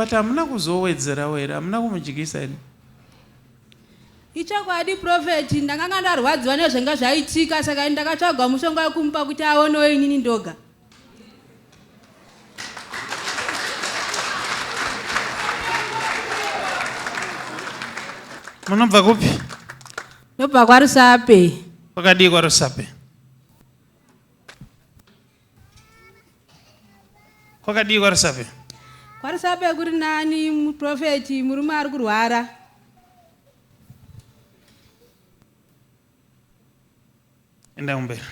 But hamuna kuzowedzerawo here? Hamuna kumudyisa here? Ichokwadi prophet, ndakanga ndarwadziwa nezvanga zvaitika saka ndakatsvaga mushonga wekumupa kuti aonewo inini ndoga. Munobva kupi? Ndobva kwaRusape. Kwakadii kwaRusape? Kwakadii kwaRusape? KwaRusape kuri nani muprofeti, murume ari kurwara. Enda kumberi.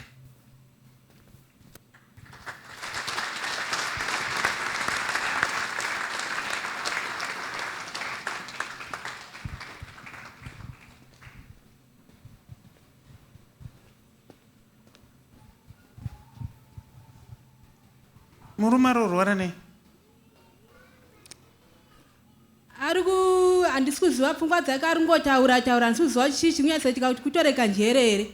Murume ari kurwara nei? Ari ku handisi kuziva pfungwa dzake ari kungotaura taura handisi kuziva kuti chii chiri kunyatsoitika kuti kutoreka njere here.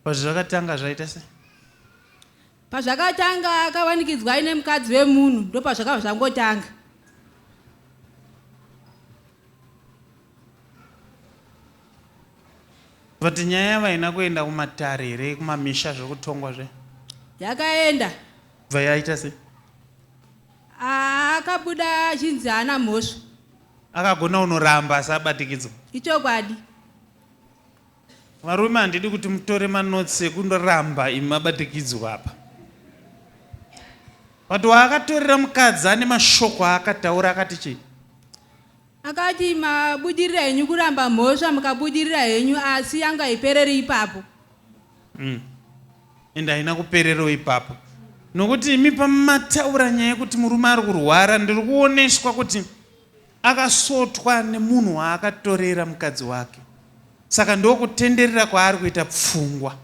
But zvakatanga zvaita sei? Pazvakatanga akawanikidzwa aine mukadzi wemunhu ndopazvakabva zvangotanga. But nyaya yavo haina kuenda kumatare here kumamisha zvekutongwa zve? Yakaenda. Bva yaita sei? Akabuda achinzi haana mhosva. Akagona unoramba asi abatikidzwa. Ichokwadi. Varume handidi kuti mutore manotes ekundoramba imi mabatikidzwa apa. But waakatorera mukadzi ane mashoko aakataura akati chii? Akati mabudirira henyu kuramba mhosva mukabudirira henyu asi yangu haipereri ipapo. Ende haina kupererawo ipapo nokuti imi pamataura nyaya yekuti murume ari kurwara ndiri kuoneswa kuti akasotwa nemunhu waakatorera mukadzi wake saka ndokutenderera kwaari kuita pfungwa.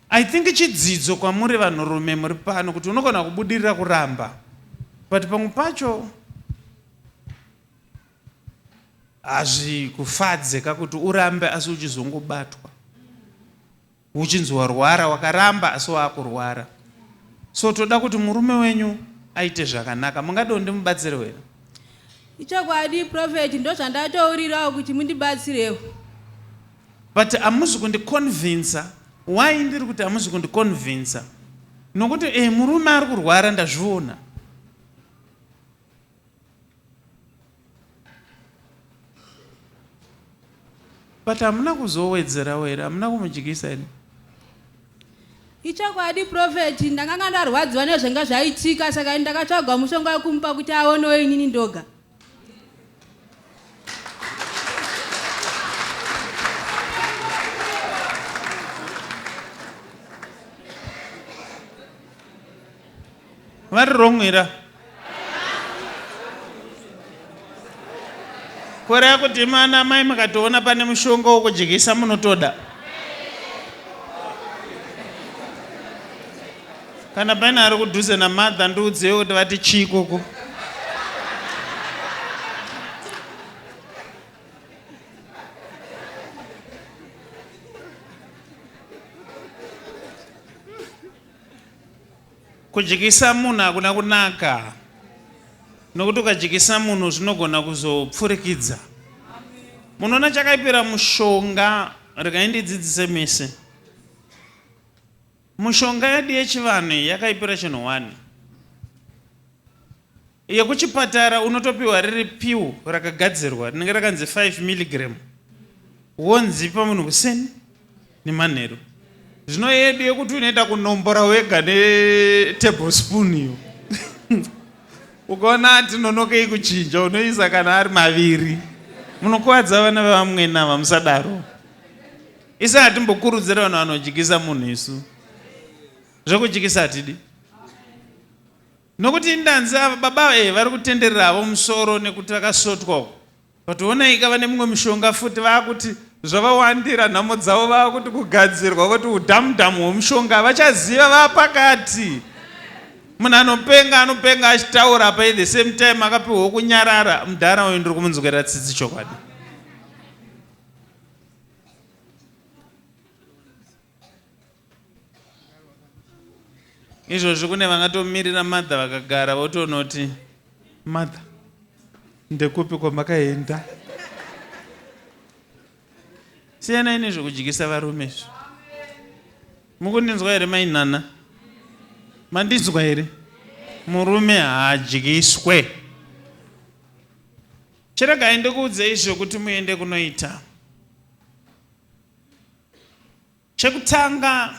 I think chidzidzo kwamuri vanhurume muri pano kuti unogona kubudirira kuramba but pamwe pacho Hazvikufadze ka kuti urambe asi uchizongobatwa uchinzi warwara wakaramba asi waakurwara so toda kuti murume wenyu aite zvakanaka mungade ndimubatsirewo here? Ichokwadi prophet ndozvandatourirawo kuti mundibatsirewo. But hamuzi kundiconvincer why ndiri kuti hamuzi kundiconvincer nokuti eh murume ari kurwara ndazviona. But hamuna kuzowedzerawo here? Hamuna kumudyisa here? Ichokwadi prophet, ndakanga ndarwadziwa nezvanga zvaitika saka ndakatsvaga mushonga wekumupa kuti aonewo inini ndoga. Vari wrong here? Kureva kuti mana mai mukatoona pane mushonga wokudyisa munotoda. Kana paine ari kudhuze namadha ndiudzewo kuti vati chii ikoko. Kudyisa munhu hakuna kunaka nokuti ukadyisa munhu zvinogona kuzopfurikidza. Munoona chakaipira mushonga, regai ndidzidzise mese. Mushonga yedu yechivanhu iyi yakaipira chinhu one. Yekuchipatara unotopiwa riri pill rakagadzirwa rinenge rakanzi 5 milligram wonzi pa munhu kuseni nemanheru. Zvino yedu yekuti unoita kunombora wega ne tablespoon iyo ukaona ati nonokei kuchinja unoisa kana ari maviri. Munokuvadza vana vevamwene ava musadaro. Isu hatimbokurudzira vanhu vanodyisa munhu isu. Zvekudyisa hatidi. Nokuti indanzi ava baba eh, vari kutenderera havo musoro nekuti vakasotwa uko. But onaika vane mumwe mushonga futi vakuti zvavawandira nhamo dzavo vakuti kugadzirwa voti udhamudhamu hwemushonga vachaziva vapakati. Munhu anopenga anopenga achitaura apa at the same time akapiwawo kunyarara mudhara uyu ndiri kumunzwira tsitsi chokwadi. Izvozvi kune vangatomirira mother vakagara votonoti mother ndekupi kwamakaenda. Siyanai nezvekudyisa varume izvi. Mukundinzwa here mai Nana? Mandinzwa here? Murume haadyiswe. Chiregai ndikuudzei zvekuti muende kunoita. Chekutanga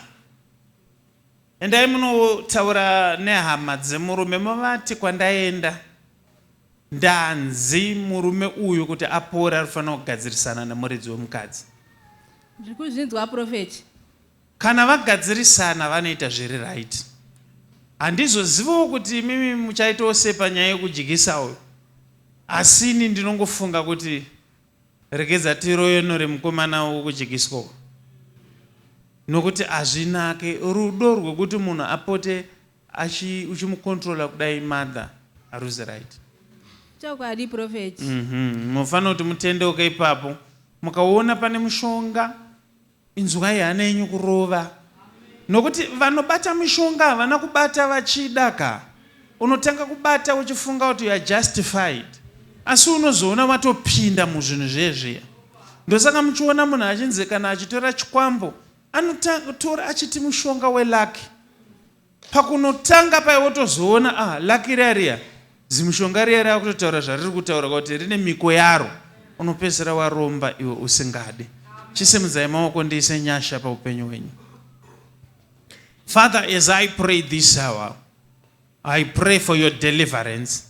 endai munotaura nehama dzemurume movati kwandaenda ndanzi murume uyu kuti apore arifanira kugadzirisana nemuridzi wemukadzi. Ndiri kuzvinzwa prophet. Kana vagadzirisana vanoita zviri right. Handizozivawo kuti imimi muchaitawo sei panyaya yekudyisa uyu asi ini ndinongofunga kuti Regedza tiroyonore mukomana wekudyiswa uyu nokuti hazvinake rudo rwekuti munhu apote achi uchimucontrola kudai mother haruzi right. Chokwadi prophet. Munofanira kuti mutendeuke ipapo mukaona pane mushonga Inzwai hana yenyu kurova. Nokuti vanobata mishonga havana kubata vachida ka. Unotanga kubata uchifunga kuti you are justified. Asi unozoona watopinda muzvinhu zviye zviya. Ndosaka muchiona munhu achinzi kana achitora chikwambo anotora achiti mushonga welucky. Pakunotanga paye wotozoona ah lucky riya riya zimushonga riya rakutotaura zvariri kutaura kuti rine miko yaro unopedzisira waromba iwe usingade. Chisimudzai maoko ndiise nyasha paupenyu hwenyu. Father, as I pray this hour, I pray for your deliverance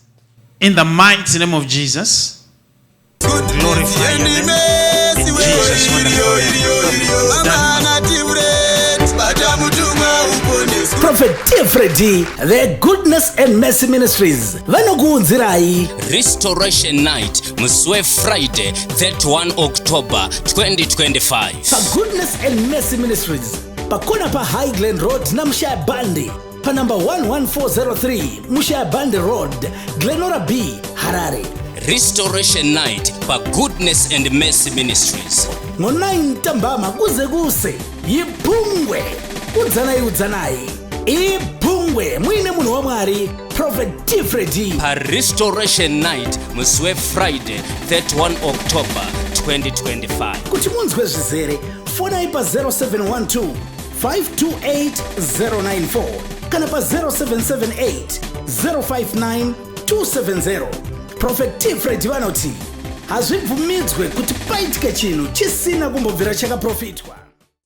in the mighty name of Jesus. Glorify your name in Jesus' wonderful name. Done. Prophet T. Freddy, the Goodness and Mercy Ministries vanokuunzirai Restoration Night musi weFriday 31 October 2025. paGoodness and Mercy Ministries pakona paHigh Glen Road naMushaya Bandi panumber 11403 Mushayabande Road, Glenora B, Harare. Restoration Night paGoodness and Mercy Ministries. Ngo-9 ntambama kuze kuse yiphungwe udzanai udzanai iphungwe muine munhu wamwari Prophet T Freddy paRestoration Night musi weFriday 31 October 2025. Kuti munzwe zvizere fonai pa 0712 528094 kana pa 0778 059 270 Prophet T Freddy vanoti hazvibvumidzwe kuti paitike chinhu chisina kumbobvira chakaprofitwa.